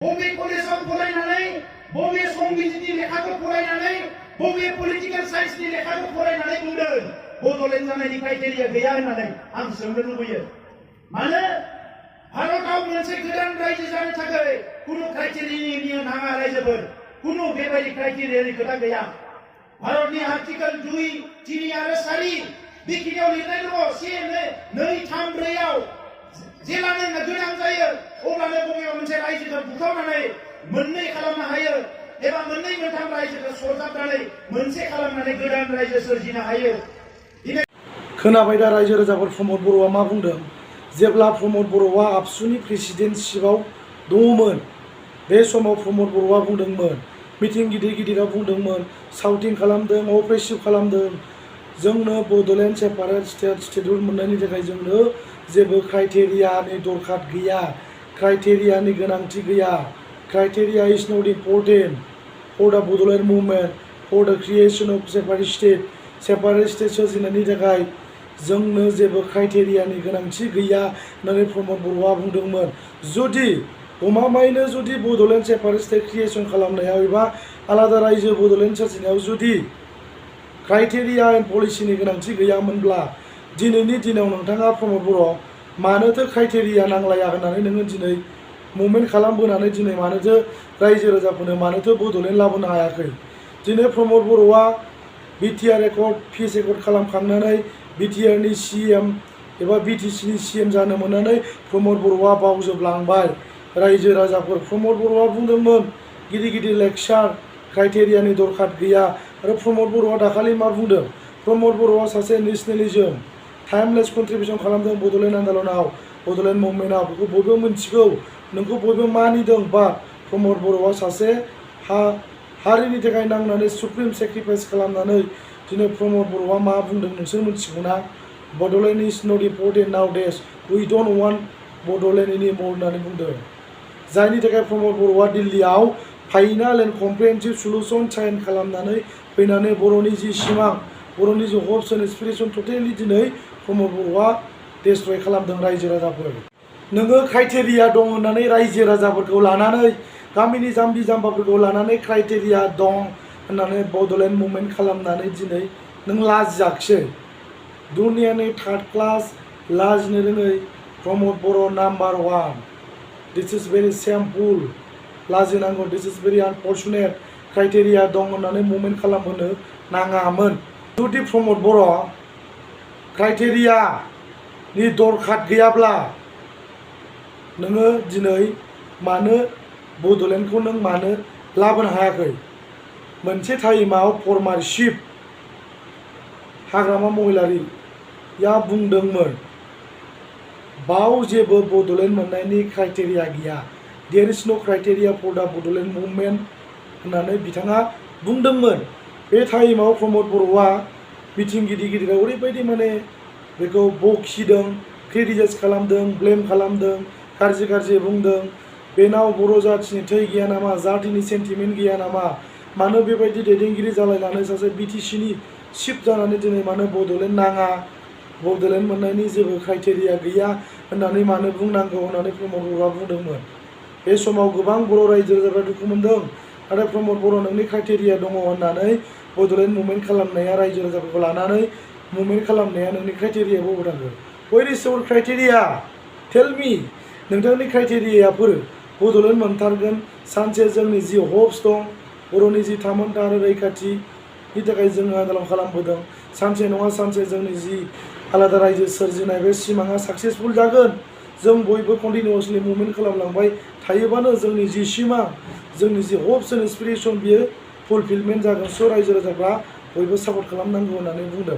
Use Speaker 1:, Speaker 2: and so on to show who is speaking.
Speaker 1: बबे कलेजाव फरायनानै बबे संबिजितनि लेखाखौ फरायनानै बबे पलिटिकेल साइन्सनि लेखाखौ फरायनानै बुंदों बड'लेण्ड जानायनि क्राइटेरिया गैया होननानै आं सोंनो लुबैयो। मानो भारतआव मोनसे गोदान रायजो जानो थाखाय कुनु क्राइटेरियानि नाङा रायजोफोर, कुनु बेबायदि क्राइटेरियानि खोथा गैया। भारतनि आर्टिकेल 2, 3 आरो 4 बेखिनियाव लिरनाय दङ CMA 2, 3, 4आव जेब्लानो गोनां जायो अब्लानो बबेबा मोनसे रायजोखौ बुखावनानै मोननै खालामनो हायो एबा मोननै मोनथाम रायजोखौ सरजाबनानै मोनसे खालामनानै गोदान रायजो सोरजिनो हायो।
Speaker 2: खोनाबाय दा रायजो राजाफोर प्रमद बर'आ मा बुंदों? जेब्ला प्रमद बर'आ आबसुनि प्रेसिडेन्टशिपआव दङमोन बे समाव प्रमद बर'आ बुंदोंमोन, मिटिं गिदिर गिदिराव बुंदोंमोन, साउटिं खालामदों, अप्रेसिभ खालामदों, जोंनो बड'लेण्ड सेपारेट स्टेट शेड्युल मोननायनि थाखाय जोंनो जेबो क्राइटेरियानि दरखार गैया, क्राइटेरियानि गोनांथि गैया। Criteria is not important for the Bodoland movement for the creation of separate state सोरजिनायनि थाखाय जोंनो जेबो क्राइटेरियानि गोनांथि गैया होननानै प्रमद बर'आ बुंदोंमोन। जुदि गमामायैनो जुदि बड'लेण्ड सेपारेट स्टेट क्रिएशन खालामनायाव एबा आलादा रायजो बड'लेण्ड सोरजिनायाव जुदि क्राइटेरिया एन्ड पलिसिनि गोनांथि गैयामोनब्ला दिनैनि दिनाव नोंथाङा प्रमद बर' मानोथो क्राइटेरिया नांलाया होननानै नोङो दिनै मुभमेन्ट खालामबोनानै दिनै मानोथो रायजो राजाफोरनो मानोथो बड'लेण्ड लाबोनो हायाखै? दिनै प्रमद बर'आ बिटिआर एकर्ड पिस एकर्ड खालामखांनानै बिटिआरनि CM एबा BTCनि CM जानो मोननानै प्रमद बर'आ बावजोबलांबाय। रायजो राजाफोर प्रमद बर'आ बुंदोंमोन गिदिर गिदिर लेक्सार क्राइटेरियानि दरखार गैया। आरो प्रमद बर'आ दाखालि मा बुंदों? प्रमद बर'आ सासे नेसनेलिजम टाइमलेस कन्ट्रिबिउसन खालामदों बड'लेण्ड आन्दलनाव, बड'लेण्ड मुभमेन्टआव, बेखौ बयबो मिन्थिगौ, नोंखौ बयबो मानिदों। बा प्रमद बर'आ सासे हारिनि थाखाय नांनानै सुप्रिम सेक्रिफाइस खालामनानै दिनै प्रमद बर'आ मा बुंदों नोंसोर मिन्थिगौ ना? Bodoland is not important nowadays, we don't want Bodoland anymore होननानै बुंदों। जायनि थाखाय प्रमद बर'आ दिल्लीयाव final and comprehensive solution sign खालामनानै फैनानै बर'नि जि सिमां, बर'नि जि हप्स एन्ड एसपिरेसन टटेलि दिनै प्रमद बर'आ डिस्ट्रय खालामदों। रायजो राजाफोर नोङो क्राइटेरिया दं होननानै रायजो राजाफोरखौ लानानै गामिनि जाम्बि जाम्बाफोरखौ लानानै क्राइटेरिया दं होननानै बड'लेण्ड मुभमेन्ट खालामनानै दिनै नों लाजियाखिसै? दुनियानि थार्ड क्लास लाजिनो रोङै प्रमद बर' नाम्बार 1। दिस इज भेरि शेमफुल, लाजिनांगौ। दिस इज भेरि आनफर्चुनेट। क्राइटेरिया दं होननानै मुभमेन्ट खालामहोनो नाङामोन। जुदि प्रमद बर' क्राइटेरियानि दरखार गैयाब्ला नोङो दिनै मानो बड'लेण्डखौ नों मानो लाबोनो हायाखै? मोनसे टाइमाव फर्मारशिप हाग्रामा महिलारिया बुंदोंमोन बाव जेबो बड'लेण्ड मोननायनि क्राइटेरिया गैया, देयर इज नो criteria four the Bodoland movement होननानै बिथाङा बुंदोंमोन। बे टाइमाव प्रमद बर'आ मिटिं गिदिर गिदिराव ओरैबायदि माने बेखौ बखिदों, क्रिटिसाइज खालामदों, ब्लेम खालामदों, गाज्रि गाज्रि बुंदों। बेनाव बर' जाथिनि थै गैया नामा? जातिनि सेन्टिमेन्ट गैया नामा? मानो बेबायदि दैदेनगिरि जालायनानै सासे BTCनि चिफ जानानै दिनै मानो बड'लेण्ड नाङा, बड'लेण्ड मोननायनि जेबो क्राइटेरिया गैया होननानै मानो बुंनांगौ होननानै प्रमद बर'आ बुंदोंमोन। बे समाव गोबां बर' रायजो राजाफ्रा दुखु मोनदों। आरो प्रमद बर' नोंनि क्राइटेरिया दङ होननानै बड'लेण्ड मुभमेन्ट खालामनाया, रायजो राजाफोरखौ लानानै मुभमेन्ट खालामनाया नोंनि क्राइटेरिया बबाव थांगोन? Where is your criteria? Tell me. नोंथांनि क्राइटेरियाफोर बड'लेण्ड मोनथारगोन सानसे जोंनि जि हप्स दं, बर'नि जि थामोनथा आरो रैखाथिनि थाखाय जोङो आन्दलन खालामबोदों, सानसे नङा सानसे जोंनि जि आलादा रायजो सोरजिनाय बे सिमाङा साक्सेसफुल जागोन। जों बयबो कन्टिनिउसलि मुभमेन्ट खालामलांबाय थायोबानो जोंनि जि सिमां, जोंनि जि हप्स एन्ड एसपिरेसन बियो फुलफिलमेन्ट जागोन। स' रायजो राजाफ्रा बयबो सापर्ट खालामनांगौ होननानै बुंदों।